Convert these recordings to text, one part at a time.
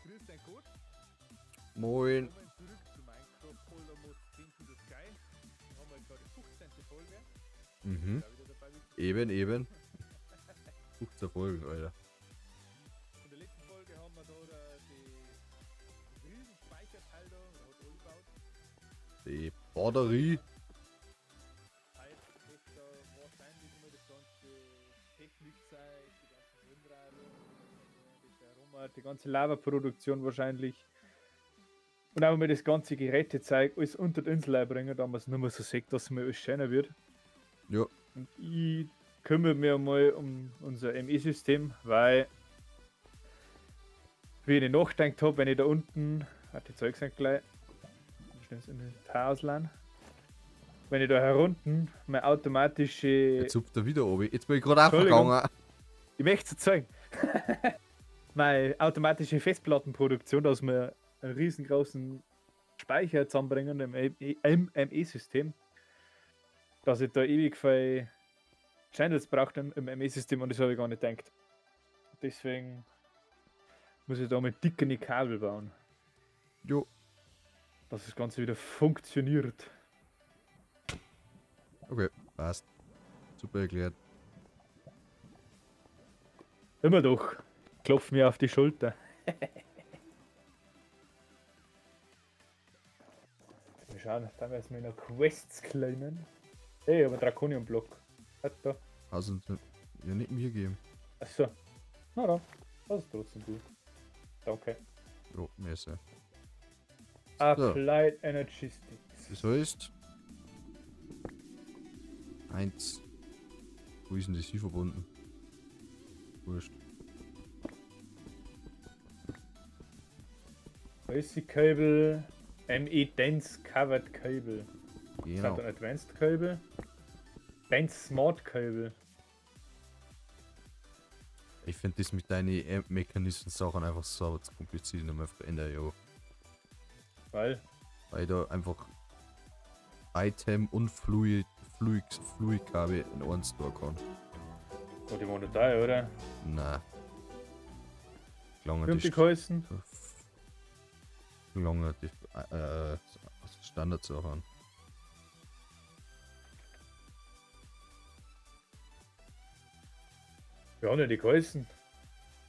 Grüß dein Code. Moin. Willkommen zurück zu Minecraft Polar Mods 10 to the Sky. Wir haben heute gerade die 15. Folge. Mhm. Da wieder dabei bist. Eben, eben. 15 Folgen, Alter. In der letzten Folge haben wir da die riesen Speicherteil da, da hat Oli gebaut. Die Batterie. Heute ist da wahrscheinlich immer das ganze Technikzeug, die ganzen Windräder, das Aroma, die ganze Lavaproduktion wahrscheinlich. Und auch mal das ganze Gerätezeug alles unter die Insel bringen, da man es nur mehr so sieht, dass es mal alles schöner wird. Ja. Und ich kümmere mich mal um unser ME-System, weil, wie ich nachgedacht habe, wenn ich da unten, die Zeug sind gleich, schnell das Inventar ausladen. Wenn ich da herunten meine automatische. Jetzt hupft er wieder oben. Jetzt bin ich gerade Entschuldigung. aufgegangen. Ich möchte es zeigen. Meine automatische Festplattenproduktion, dass wir einen riesengroßen Speicher zusammenbringen im ME-System, dass ich da ewig viel Channels brauche im ME-System und das habe ich gar nicht gedacht. Deswegen muss ich da mit dicken Kabel bauen, Jo. dass das Ganze wieder funktioniert. Okay, passt. Super erklärt. Immer doch. Klopf mir auf die Schulter. Mal schauen, da wir jetzt mal noch Quests claimen. Hey, aber Draconium-Block. Hat da. Also, ja, nicht mir geben. Achso. Na dann. Das ist trotzdem gut. Danke. Jo, Messe. So. Applied Energistics. Das heißt. 1. Wo ist denn das hier verbunden? Wurscht. Basic Cable. ME Dense Covered Cable. Genau. Ist das ein Advanced Cable? Dense Smart Cable. Ich finde das mit deinen Mechanismen-Sachen einfach so zu kompliziert und einfach Ende, ja. Weil? Weil da einfach Item und Fluid-Kabel in eins tun kann. Oh, die waren nicht da, oder? Nein. Lange Wie haben die geheißen? Lange die Standardsachen. Wie haben denn die geheißen?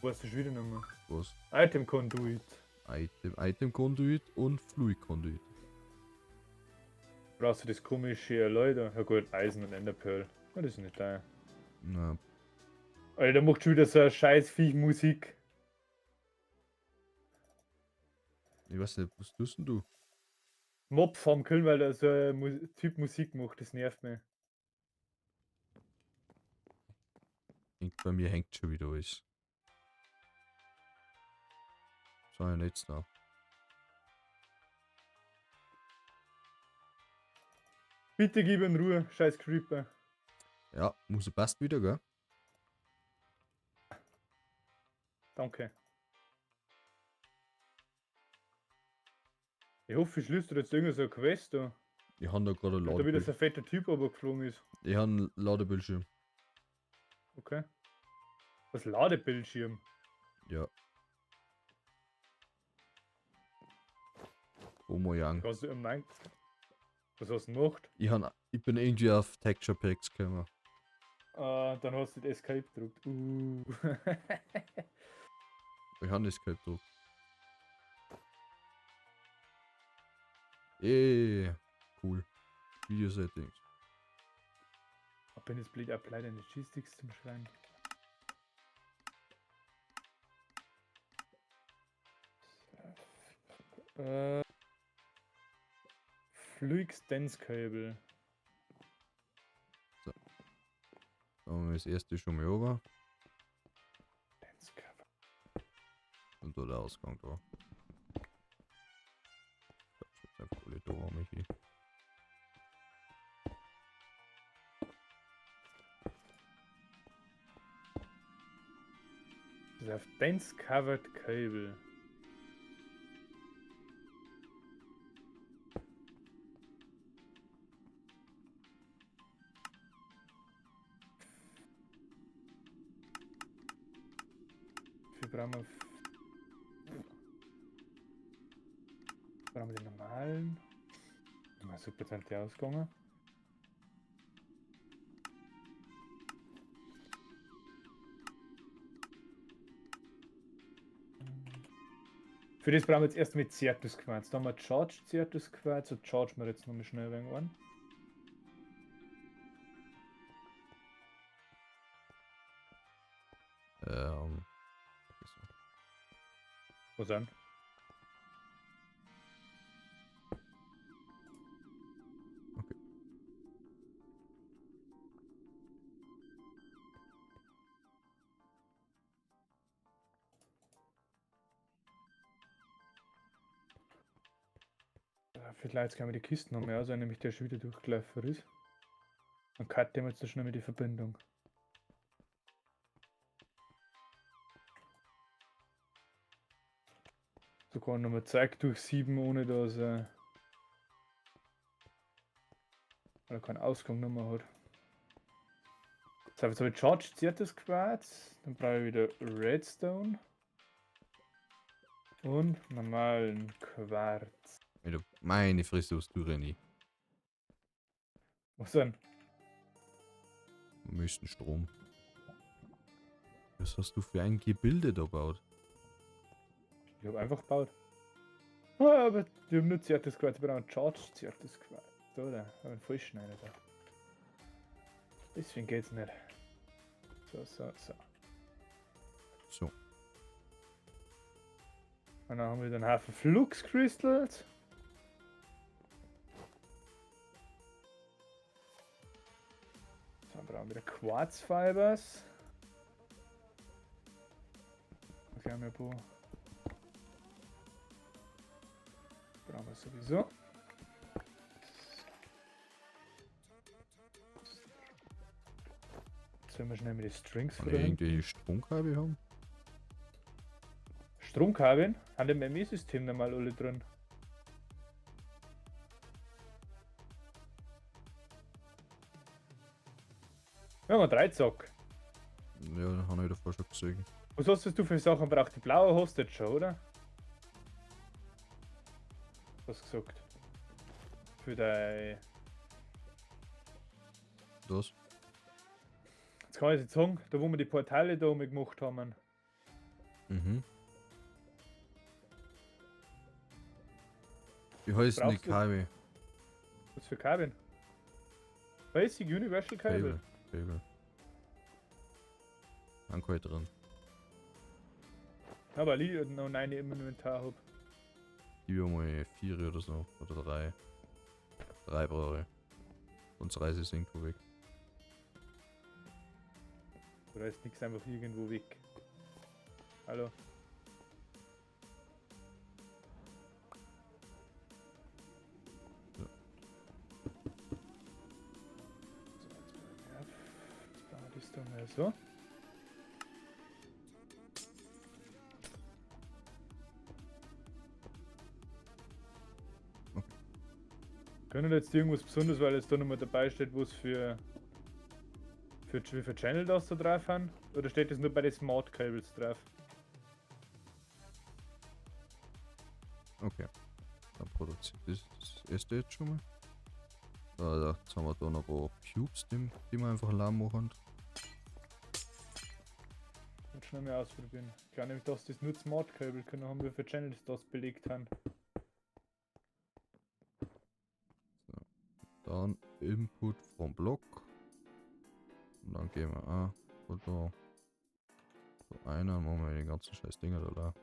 Weißt du schon wieder nicht mehr. Was? Item Conduit. Item Conduit und Fluid Conduit. Brauchst du das komische Alloy da? Ja gut, Eisen und Enderpearl. Ja, das ist nicht da. Na. Alter, da macht schon wieder so eine scheiß Viech-Musik. Ich weiß nicht, was tust denn du? Mob vom Köln, weil da so ein Typ Musik macht, das nervt mich. Bei mir hängt schon wieder alles. So ein Netz da. Bitte gib ihn Ruhe, scheiß Creeper. Ja, Musik passt wieder, gell? Danke. Ich hoffe, ich schließe jetzt irgendeine so eine Quest da. Ich hab da gerade ein Da wieder Ladebildschirm. so ein fetter Typ runtergeflogen ist. Ich hab einen Ladebildschirm. Okay. Was Ladebildschirm? Ja. Omoyang. Hast du im Mind? Was hast du gemacht? Ich bin irgendwie auf Texture Packs gekommen. Ah, dann hast du das Escape gedruckt. Ich hab Escape gedruckt. Ey, cool. Video Settings. Ich bin jetzt blöd, Applied Energistics zum Schreien. Flux Dense Cable. So. Da haben wir das erste schon mal runter. Dense Cover. Und da der Ausgang da. Ich glaub, ich jetzt einfach alle da, Michi. Das ist auf Dense Covered Cable. Wie brauchen wir? Brauchen wir den normalen. Na, super, sind die ausgegangen. Für das brauchen wir jetzt erst mit Certus Quarz. Da haben wir Charge Certus Quarz und chargen wir jetzt nochmal schnell irgendwann. Was denn? Okay. Vielleicht kann man die Kisten noch mehr aus, nämlich der schon wieder durchgelaufen ist. Dann cutten wir jetzt da schnell mit die Verbindung. So kann ich nochmal Zeug durch 7, ohne dass er keinen Ausgang mehr hat. So, jetzt habe ich Charge Certus Quarz. Dann brauche ich wieder Redstone. Und normalen Quarz. Meine Fresse, was du, René. Was denn? Wir müssen Strom. Was hast du für ein Gebilde da gebaut? Ich hab einfach gebaut. Ah, aber die haben nur Certus Quarz, ich brauche einen Charge Certus Quarz. So, da haben wir einen Vollschneider da. Deswegen geht's nicht. So, so, so. So. Und dann haben wir den Haufen Flux Crystals. Dann brauchen wir wieder Quarz Fibers. Okay, haben wir ein paar. Brauchen wir sowieso. Jetzt sollen wir schnell mit den Strings Kann ich irgendwie Stromkabel haben? Stromkabeln? Haben die im M E-System normal alle drin? Ja, mal 3 Zock. Ja, den hab ich davor schon gesehen. Was hast du für Sachen braucht? Die blaue hast du jetzt schon, oder? Was gesagt? Für dein. Das? Jetzt kann ich jetzt sagen, da wo wir die Portale da oben gemacht haben. Mhm. Wie heißt denn die Brauchst du Kabel? Was für Kabel? Basic Universal Cable. Cable. Cable. Anker drin. Aber ich noch eine im Inventar hab. Gib mir mal 4 oder so. Oder 3. 3 brauche ich. Sonst reiße ich es irgendwo weg. Du reißt nix einfach irgendwo weg. Hallo. Ja. So, jetzt bauen wir das da mal so. Okay. Können jetzt irgendwas Besonderes, weil es da nochmal dabei steht, wo es für wie viel Channel das da drauf haben? Oder steht das nur bei den Smart Cables drauf? Okay. Dann produziert das, das erste jetzt schon mal. Da, jetzt haben wir da noch ein paar Cubes, die wir einfach lahm machen. Jetzt schnell mal ausprobieren. Ich glaube nämlich, dass das nur Smart Cable können haben, wie viele Channels das belegt haben. So. Dann Input vom Block. Und dann gehen wir auch oder so einer, machen wir die ganzen scheiß Dinger da leer.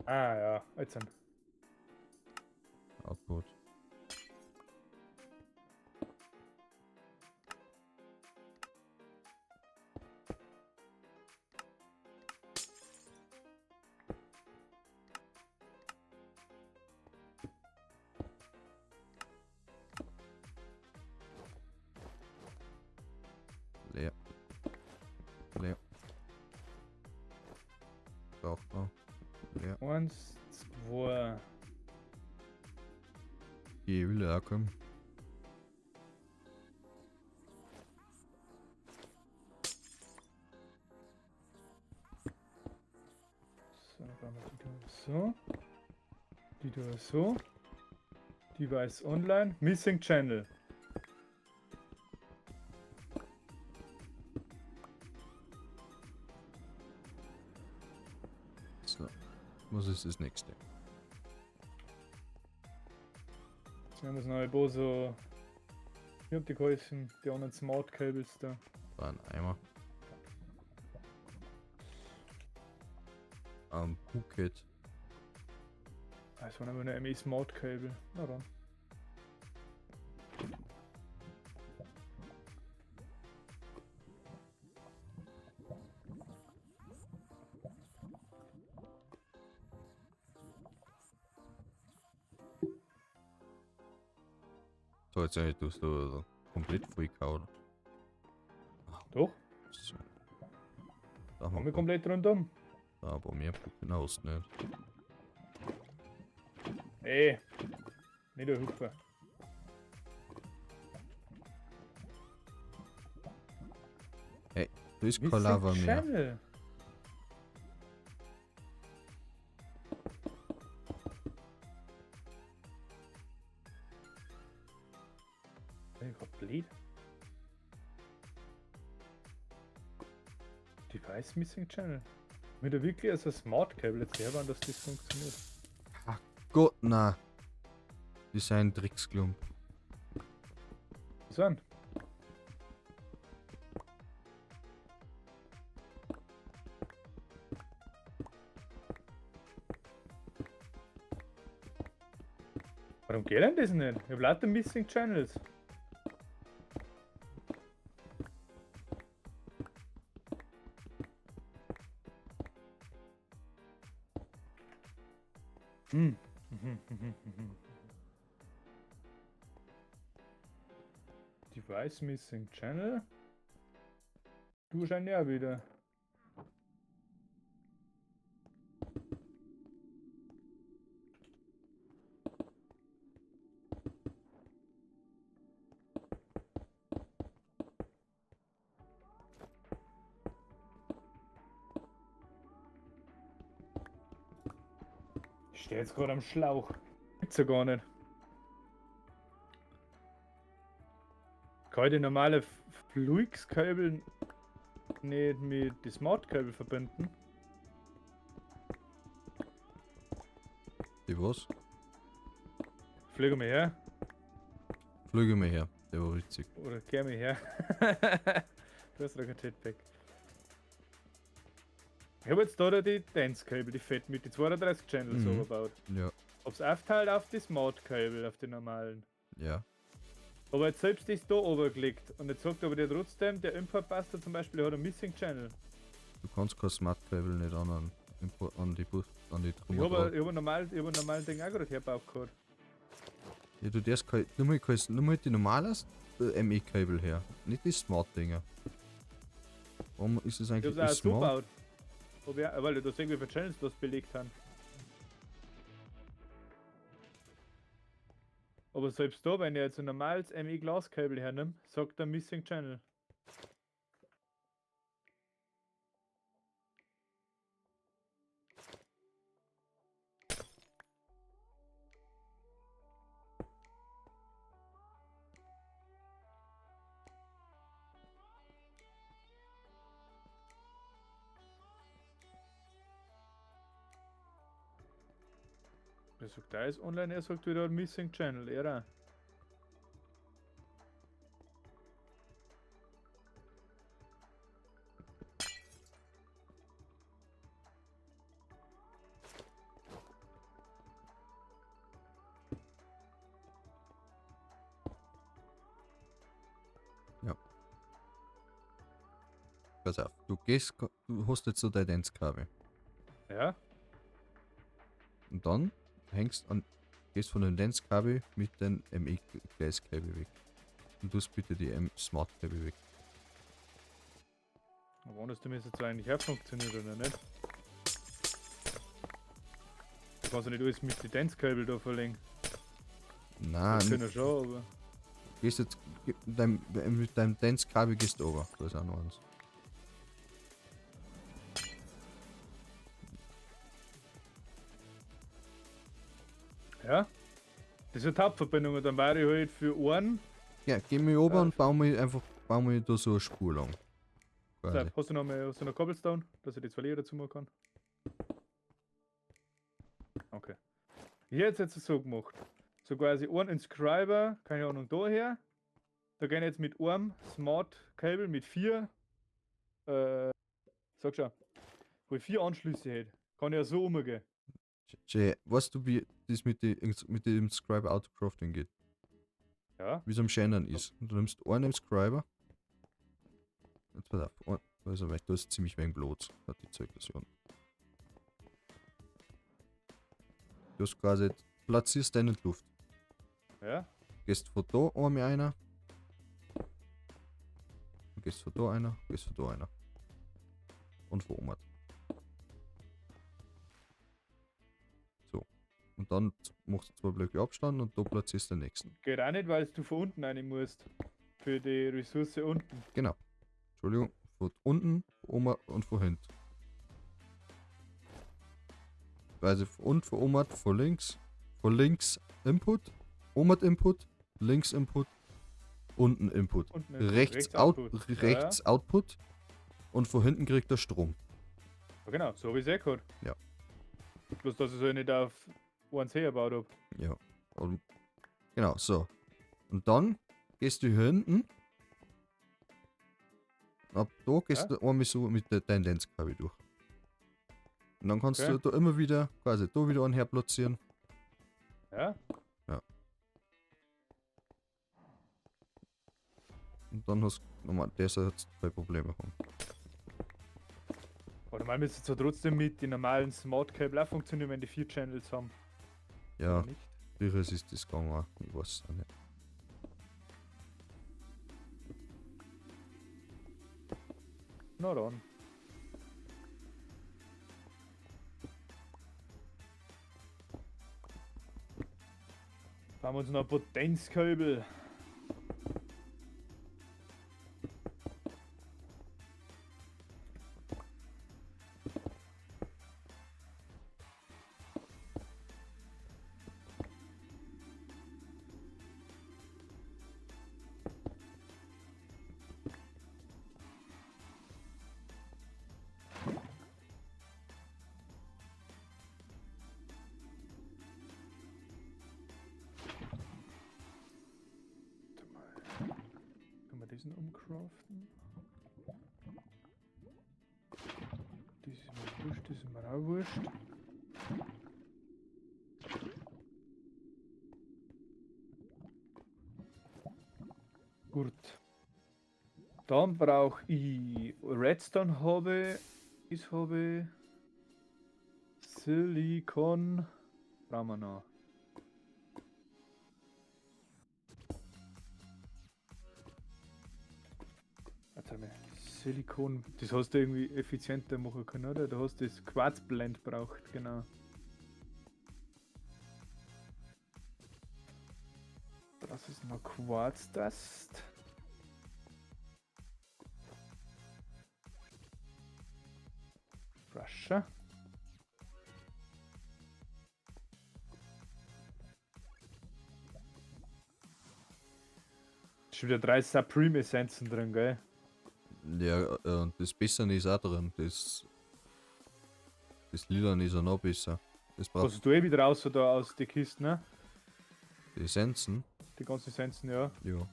Ah ja, jetzt dann. Output. Leer. Leer. Braucht man. Leer. 1, 2. Die will ja auch kommen. So, dann Warte mal, die da so. Die da so. Device online. Missing Channel. So. Was ist das nächste? Jetzt haben wir das neue Boso. Ich hab die geheißen, die anderen Smart Cables da. Da ein Eimer. Am Phuket. Ah, es war aber eine ME Smart Cable. Na dann. So, jetzt eigentlich tust du komplett vollgehauen. Doch, So. Da haben haben wir wir komplett rundum. da aber mehr Puppen aus, nicht? Ey, nicht der Hupfer. Da ist kein Lava mehr. Channel. Bin ich grad blöd? Device Missing Channel. Mit der wirklich als ein Smart Cable jetzt herbauen, dass das funktioniert. Gott, na. Das ist ein Drecksklump. Was denn? Warum geht denn das nicht? Ich hab lauter Missing Channels. Hm. Device Missing Channel. Du wahrscheinlich auch wieder. Ich stehe jetzt gerade am Schlauch. Gibt's ja gar nicht. Kann ich die normale Flux-Kabel nicht mit die Smart-Kabel verbinden? Die was? Fliege mir her. Flüge mir her. Der war witzig. Oder kehr mir her. Du hast doch kein Jetpack. Ich habe jetzt da die Dance Cable, die fett mit die 32 Channels überbaut. Ja. Ob's aufteilt auf die Smart Cable, auf die normalen. Ja. Aber jetzt selbst ist da obergelegt und jetzt sagt aber der trotzdem, der Import Buster zum Beispiel hat einen Missing Channel. Du kannst kein Smart Cable nicht an einen Import, an die Bus, an die Ich Trümmer habe hab einen normalen Ding auch gerade hergebaut gehabt. Ja, du darfst kein, nur mal, kein, nur mal die normalen ME Cable her, nicht die Smart Dinger. Warum ist das eigentlich Ich hab's auch so Smart? gebaut. Ob ich, weil ich das irgendwie für Channels das belegt haben. Aber selbst da, wenn ich jetzt ein normales ME Glaskabel hernehme, sagt er Missing Channel. Er sagt, da ist online, er sagt wieder Missing Channel, er auch. Ja. Pass auf, du hast jetzt so dein Dance-Kabel. Ja. Und dann hängst an, gehst von dem Dance-Kabel mit dem M E-Gleiskabel weg. Und tust bitte die M Smart-Kabel weg. Aber wunderst du mir jetzt eigentlich auch funktioniert oder nicht? Du kannst ja nicht alles mit den Dance-Kabel da verlegen. Nein, Das können ja schon, aber. Gehst jetzt dein, mit deinem Dance-Kabel gehst du over. Da ist auch noch eins. Ja. Das ist eine Hauptverbindung und dann war ich halt für einen. Ja, geh mir oben und bau mir einfach, bau mir da so eine Spur lang. So, Quasi. hast du noch mal, hast du noch Cobblestone, dass ich die zwei Leder dazu machen kann? Okay. Ich hätte es jetzt so gemacht. So quasi einen Inscriber, keine Ahnung, daher. Da gehen jetzt mit einem Smart Cable mit 4, sag schon, wo ich 4 Anschlüsse hätte. Kann ich ja so umgehen. Jay, weißt du, wie das mit dem Inscriber Autocrafting geht? Ja. Wie es am Shannon ist. Du nimmst einen Inscriber. Jetzt pass auf, ein, also, weil da ist ziemlich wenig Blut, hat die Zeugversion. Du hast quasi, platzierst den in die Luft. Ja. Gehst von da einmal einer. Gehst von da einer, gehst von da einer. Und von oben. So. Und dann machst du 2 Blöcke Abstand und da platzierst du den nächsten. Geht auch nicht, weil du von unten rein musst. Für die Ressource unten. Genau. Entschuldigung, von unten, von oben und von hinten. Also von unten, von oben, von links. Von links Input, oben Input, links Input, unten Input. Unten Input. Rechts, Rechts Output. Rechts Ja, ja. Output und von hinten kriegt er Strom. Ja, genau, so wie ich es eh gehört. Ja. Bloß, dass ich es halt nicht auf 1C gebaut hab. Ja. Und, genau, so. Und dann gehst du hier hinten. Ab da gehst Ja. du einmal so mit der Tendenzkabel durch. Und dann kannst Okay. du da immer wieder, quasi da wieder einen herplatzieren. Ja. Ja. Und dann hast du nochmal, der soll jetzt zwei Probleme haben. Warte mal, müsste es ja trotzdem mit den normalen Smart Cable auch funktionieren, wenn die 4 Channels haben. Ja, Oder nicht? früher ist das gegangen, ich weiß es auch nicht. Na dann. Haben wir uns noch Potenzkabel. Diesen umcraften. Das ist mir wurscht, das ist mir auch wurscht. Gut. Dann brauche ich Redstone habe ich, habe Silicon brauchen wir noch. Silikon, das hast du irgendwie effizienter machen können, oder? Du hast das Quarzblend braucht, genau. Das ist noch Quarzdust. Crusher. Schon wieder 3 Supreme Essenzen drin, gell? Ja, und das Bessere ist auch drin. Das Lila ist auch noch besser. Das braucht Was du eh wieder raus oder aus der Kiste, ne? Die Essenzen? Die ganzen Essenzen, ja. Ja.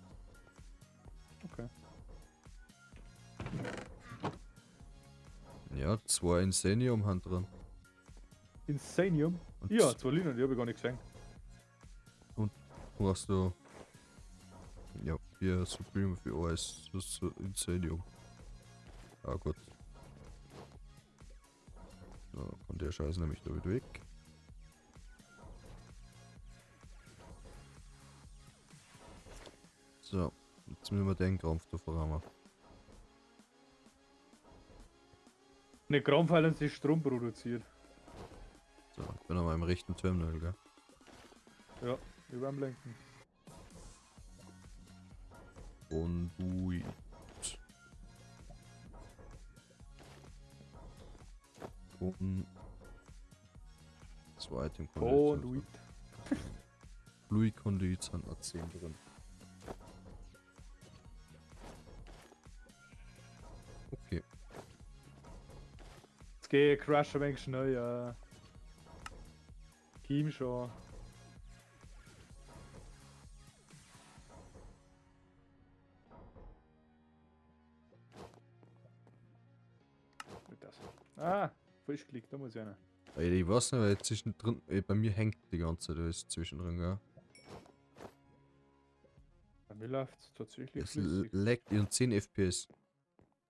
Okay. Ja, 2 Insanium haben drin. Insanium? Und Ja, 2 Lila, die hab ich gar nicht gesehen. Und brauchst du. Ja, 4 Supreme für alles. Das ist so Insanium. Ah, gut. So, kommt der Scheiß nämlich da wieder weg. So, jetzt müssen wir den Krampf da voran. Ne Krampf, weil uns die Strom produziert. So, ich bin an meinem rechten Terminal, gell? Ja, über am Lenken. Conduit. Und zwei Item Conduit. Fluid Conduit sind noch 10 drin. Okay. Jetzt geh Crush ein wenig schnell, ja. Team schon. Gut das. Ah, falsch geklickt, da muss ich einer. Ey, ich weiß nicht, weil zwischendrin, ey, bei mir hängt die ganze Zeit alles zwischendrin, gell? Bei mir läuft's tatsächlich Es flüssig. laggt in 10 FPS.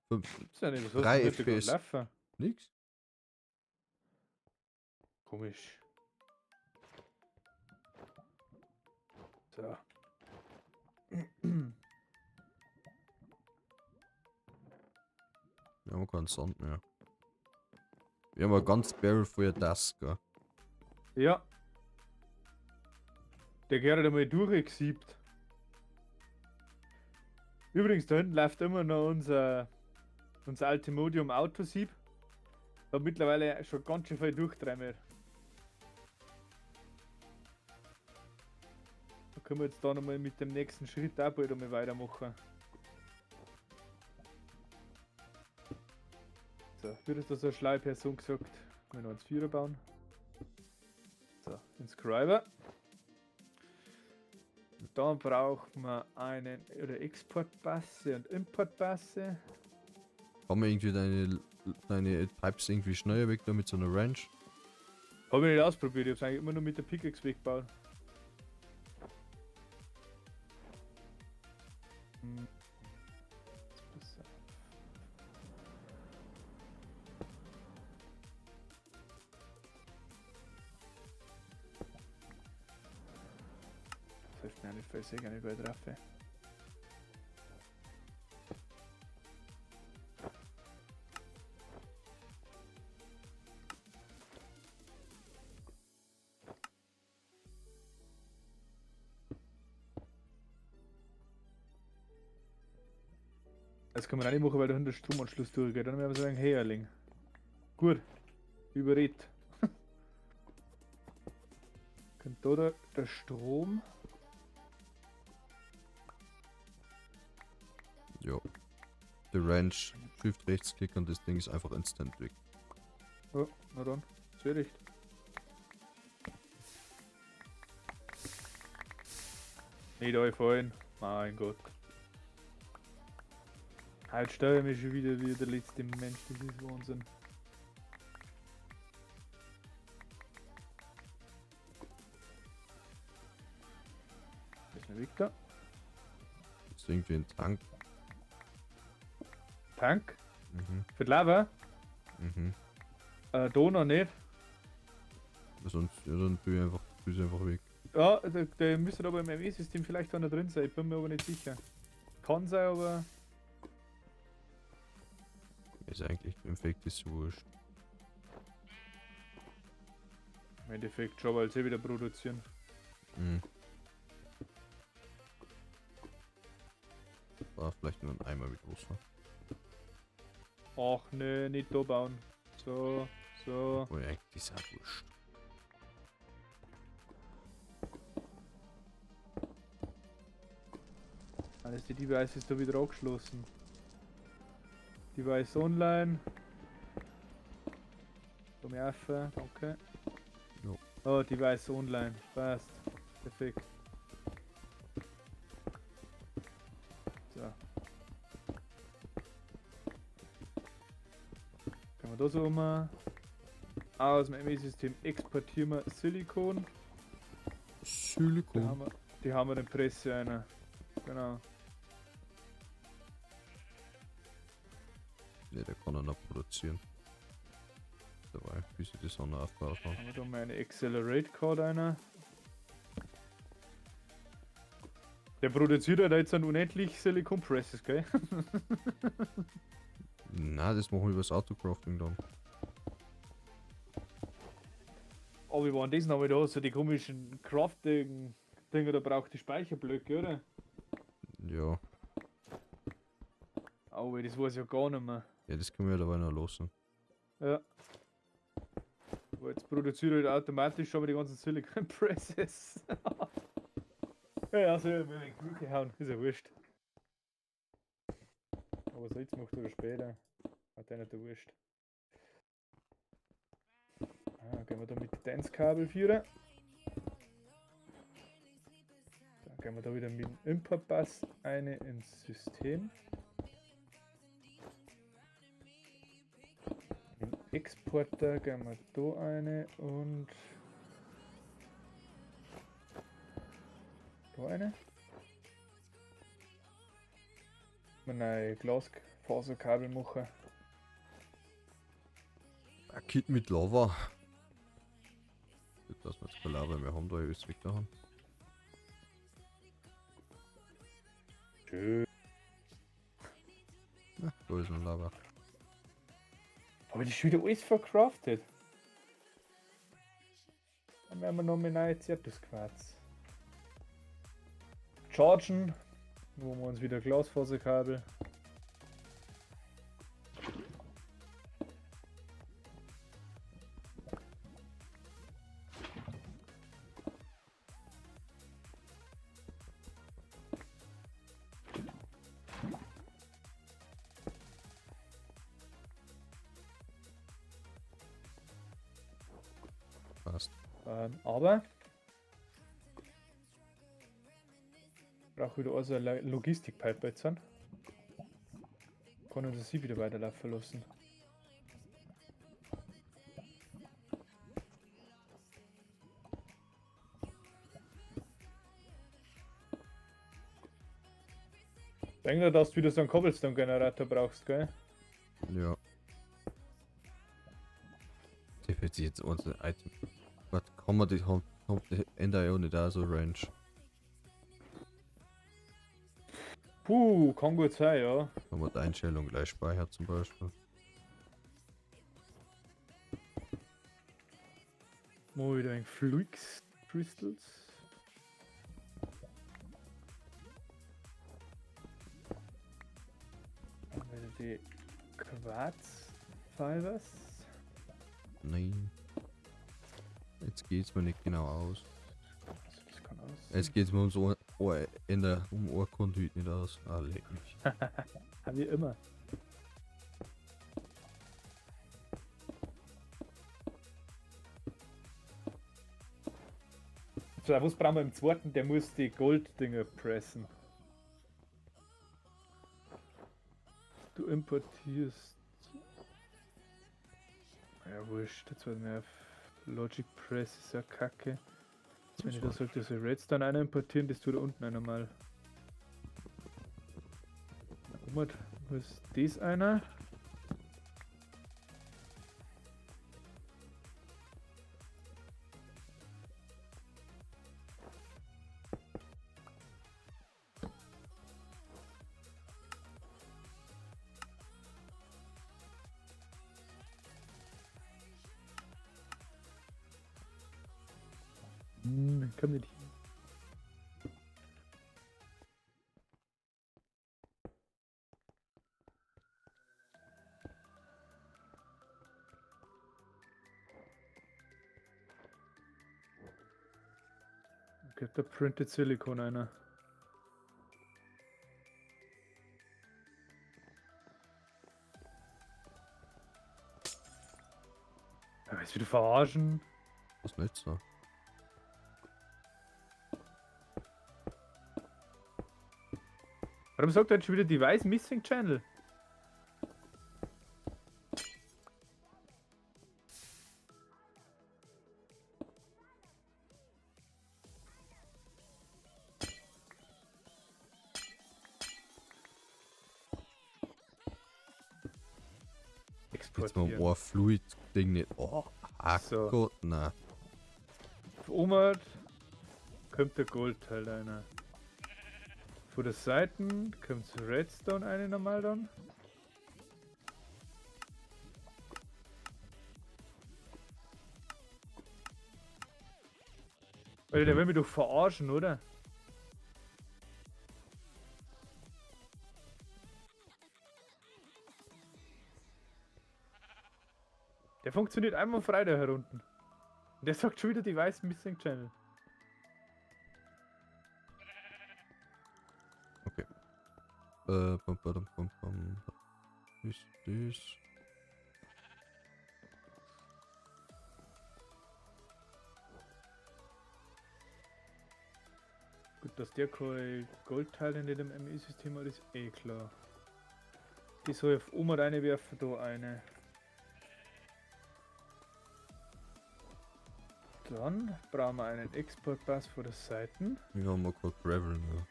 5, Gibt's ja nicht, was hast 3 du denn heute gerade FPS. laufen? Nix. Komisch. So. Wir haben keinen Sand mehr. Wir haben ein ganz Barrel voller Dust, gell? Ja. Der gehört einmal durchgesiebt. Übrigens, da hinten läuft immer noch unser Altimodium Autosieb. Da mittlerweile schon ganz schön viel durchtreiben. Da können wir jetzt da nochmal mit dem nächsten Schritt auch bald einmal weitermachen. So, wie hat das da so eine schlaue Person gesagt? Wir noch ins Vierer bauen. So, Inscriber. Dann braucht man einen oder Exportpasse und Importpasse. Haben wir irgendwie deine Pipes irgendwie schneller weg da mit so einer Wrench? Hab ich nicht ausprobiert, ich hab's eigentlich immer nur mit der Pickaxe weggebaut. Hm. Jetzt pass auf. Das hilft mir auch nicht, weil ich gar nicht weit drauf. Das kann man auch nicht machen, weil da hinten der Stromanschluss durchgeht. Dann haben wir so einen Herling. Gut. Überredet. Kommt da der Strom? Ja. Der Wrench, Shift Rechtsklick und das Ding ist einfach instant weg. Oh, na dann. Sehr recht. Nicht einfallen. Mein Gott. Halt stelle ich mich schon wieder wie der letzte Mensch, das ist Wahnsinn. Ist ein Weg da? Ist irgendwie ein Tank. Tank? Mhm. Für die Lava? Mhm. Da noch nicht. Sonst, ja, dann tue ich einfach, tue ich einfach weg. Ja, der müsste aber im ME-System vielleicht auch noch drin sein, ich bin mir aber nicht sicher. Kann sein, aber. Ist eigentlich im Endeffekt ist wurscht. Im Endeffekt schon, weil sie wieder produzieren. Mhm. War vielleicht nur ein Eimer mit Wasser. Ach ne, nicht da bauen. So, so. Obwohl, eigentlich ist auch wurscht. Alles die Device ist da wieder angeschlossen. Device online. Komm ich auf, danke. Jo. Oh, Device online. Passt. Perfekt. So. Können wir da so um. Aus dem ME-System exportieren wir Silikon. Silikon. Die haben wir in Presse einer. Genau. Ne, der kann er noch produzieren. Dabei, bis ich die Sonne aufgebaut habe. Haben wir da mal eine Accelerate Card einer. Der produziert halt jetzt dann unendlich Silicon Presses, gell? Na, das machen wir übers Autocrafting dann. Aber wie waren das noch da? So die komischen Crafting-Dinger, da braucht die Speicherblöcke, oder? Ja. Aber das weiß ich ja gar nicht mehr. Ja, das können wir ja dabei noch lassen. Ja. Aber jetzt Jetzt produziere ich halt automatisch schon mal die ganzen Silicon Presses. Ja, ja, soll ich mir in die Küche hauen, ist ja wurscht. Aber so jetzt macht oder später. Hat der nicht der wurscht. Ah, gehen wir da mit Dance-Kabel führen. Dann gehen wir da wieder mit dem Import-Bus eine ins System. Mit dem Exporter gehen wir da eine und da eine. Mal ein Glasfaserkabel machen. Ein Kit mit Lava. Gut, dass wir jetzt keine Lava mehr haben, da ich alles weg da haben. Schön. Na, da ist noch Lava. Aber das ist wieder alles vercraftet. Dann werden wir noch mit neuen Zertus-Quarz. Chargen. Wo wir uns wieder Glasfaserkabel. Passt. Aber brauche wieder also eine Logistik-Pipe jetzt an. Kann uns das sie wieder weiterlaufen lassen. Denk dir, dass du wieder so einen Cobblestone-Generator brauchst, gell? Ja. Die wird sich jetzt unsere Item. Was kann man die haben? Kommt die Ender ja nicht da so Range. Puh, kann gut sein, ja. Wenn man die Einstellung gleich speichert zum Beispiel. Mal wieder ein Flux Crystals. Dann wieder die Quarz Fibers. Nein. Jetzt geht's mir nicht genau aus. Also das kann aus. Jetzt geht's mir ums Ohr, Ohr, in der um Ohrkonduit nicht aus. Ah, leck mich. Wie immer. So, was brauchen wir im zweiten? Der muss die Golddinger pressen. Du importierst. Ja, wurscht. Jetzt wird mir auf Logic Press ist ja kacke. Jetzt, wenn ich da sollte so Redstone einer importieren, das tut da unten einer mal. Wo ist das einer? Komm nicht hin. Okay, da Printed Silicon einer. Aber jetzt wieder verarschen. Was nicht so. Warum sagt er jetzt schon wieder Device Missing Channel? Jetzt mal um Fluid Ding nicht. Oh, ach So. Gott, na. Auf Omar kommt der Goldteil einer. Von der Seite kommt Redstone eine normal dann. Alter, der will mich doch verarschen, oder? Der funktioniert einmal frei da herunten. Der sagt schon wieder Device Missing Channel. Okay. Bam, bam, bam, bam. Ist das? Gut, dass der keine Goldteile in dem ME-System hat, ist eh klar. Die soll ich auf Oma reinwerfen, da eine. Dann brauchen wir einen Export-Pass von der Seite. Wir haben auch kein Gravel mehr.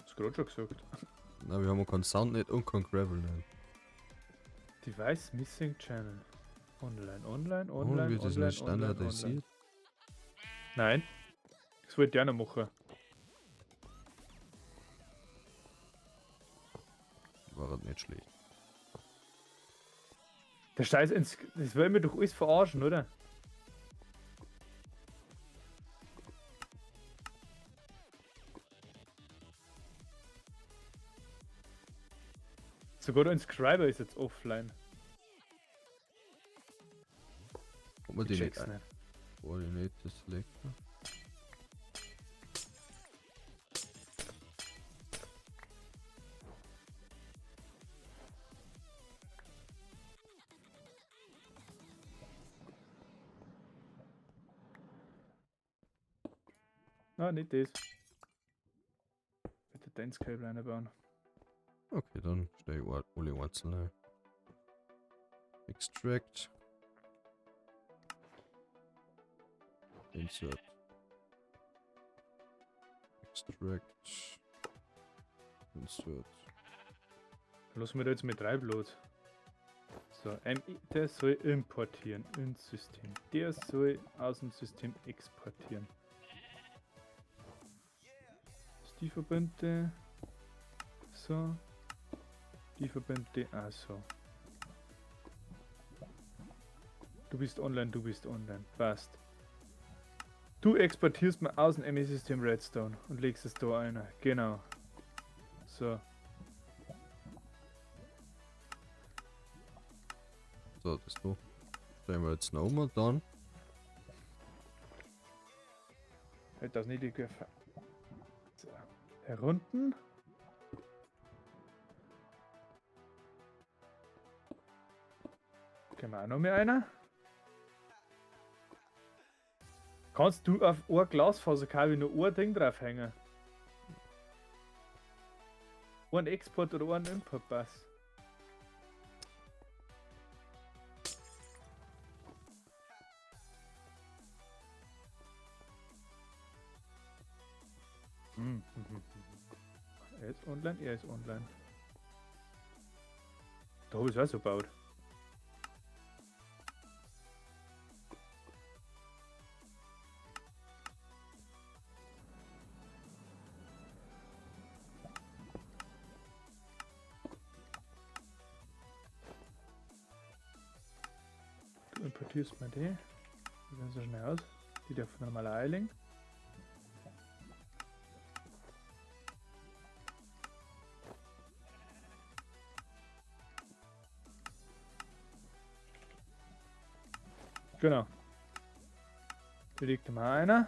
Hast du gerade schon gesagt. Nein, wir haben auch keinen Sound nicht und kein Gravel mehr. Device Missing Channel. Online, online, Warum online, wird das online, nicht online, online. standardisiert? Nein. Das wollte ich auch noch machen. War halt nicht schlecht. Der Scheiß, das wollen wir doch alles verarschen, oder? Sogar der Inscriber ist jetzt offline. Ob man Ich die nicht check's nicht. Coordinate Selector. Ah, nicht das. Bitte Dense Cable einbauen. Okay, dann stelle ich alle einzeln ein. Extract. Insert. Extract. Insert. Lass mir da jetzt mit drei bloß. So, MI, der soll importieren ins System. Der soll aus dem System exportieren. Die Verbünde. So. Die Verbünde auch so. Du bist online, du bist online. Passt. Du exportierst mir aus dem ME-System Redstone und legst es da ein. Genau. So. So, das da. Stellen wir jetzt noch um und dann. Hätte das nicht die. So. Herunten. Können wir auch noch mehr einer? Kannst du auf ein Glasfaserkabel nur ein Ding draufhängen? Ein Export oder ein Importpass? Er ist online, er ist online. Da habe ich es auch so gebaut. Du importierst mal die. Die sehen so schnell aus. Die darf normal einlegen. Genau. Hier liegt mal einer.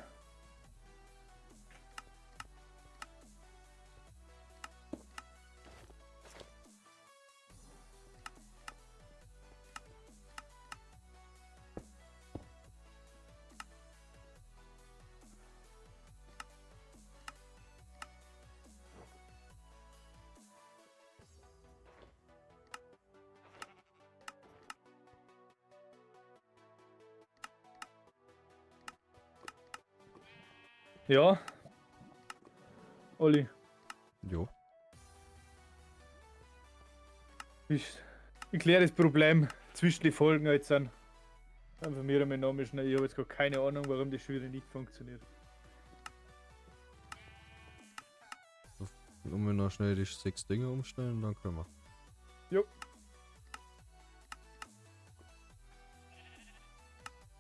Ja. Olli. Jo. Ich kläre das Problem zwischen die Folgen jetzt an. Informiere mich noch mal schnell. Ich habe jetzt gar keine Ahnung, warum das schon wieder nicht funktioniert. Und wir noch schnell die 6 Dinge umstellen, dann können wir. Jo.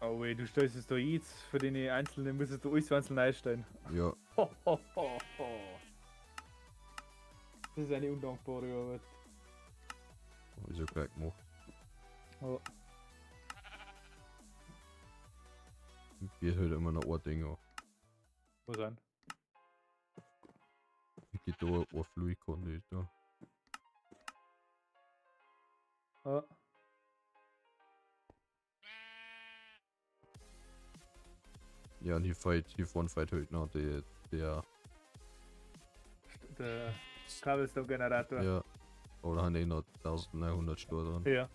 Oh weh, du stellst es da jetzt für den einzelnen, musst du alles einzeln einstellen. Ja. Ho, ho, ho, ho. Das ist eine undankbare Arbeit. Hab ich so gleich gemacht. Oh. Geht halt immer noch ein Ding an. Muss sein. Wie geht da ein Fluid da. Ja. Ja, und hier vorne fällt halt noch der Der Cobblestone-Generator. Ja. Oder haben eh noch 1900 Stur dran. Ja.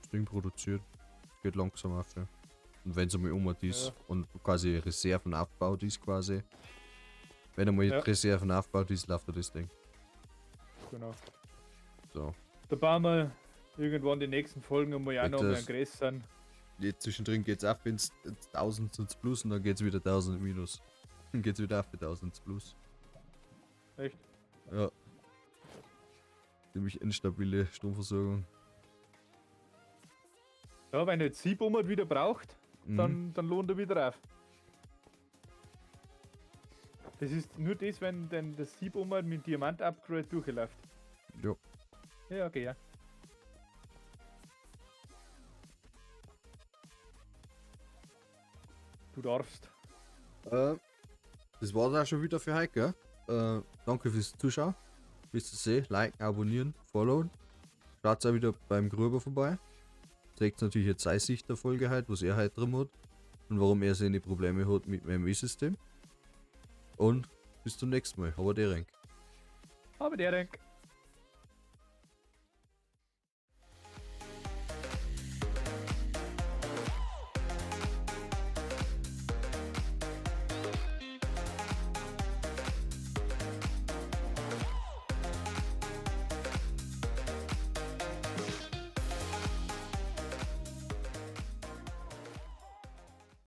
Das Ding produziert. Geht langsam auf. Ja. Und wenn es einmal um ist Ja. und quasi Reserven aufgebaut ist, quasi. Wenn einmal Ja. Reserven aufgebaut ist, läuft er das Ding. Genau. So. Da bauen wir irgendwann die nächsten Folgen einmal auch Wird noch mal das- einen größeren. Jetzt zwischendrin geht's auf ins 1000 ins Plus und dann geht's wieder 1000 minus. Dann geht's wieder auf für 1000 ins Plus. Echt? Ja. Ziemlich instabile Stromversorgung. Ja, wenn jetzt Sieb um wieder braucht, dann lohnt er wieder auf. Das ist nur das, wenn denn das Sieb um mit Diamant-Upgrade durchläuft. Jo. Ja, okay, ja. Du darfst. Das war's auch schon wieder für heute, gell? Danke fürs Zuschauen. Bis zum sehen. Liken, abonnieren, followen. Schaut auch wieder beim Gröber vorbei. Zeigt natürlich jetzt seine Sicht der Folge heute, was er heute drin hat und warum er seine Probleme hat mit dem ME-System. Und bis zum nächsten Mal. Habe die Renk. Habe die Renk.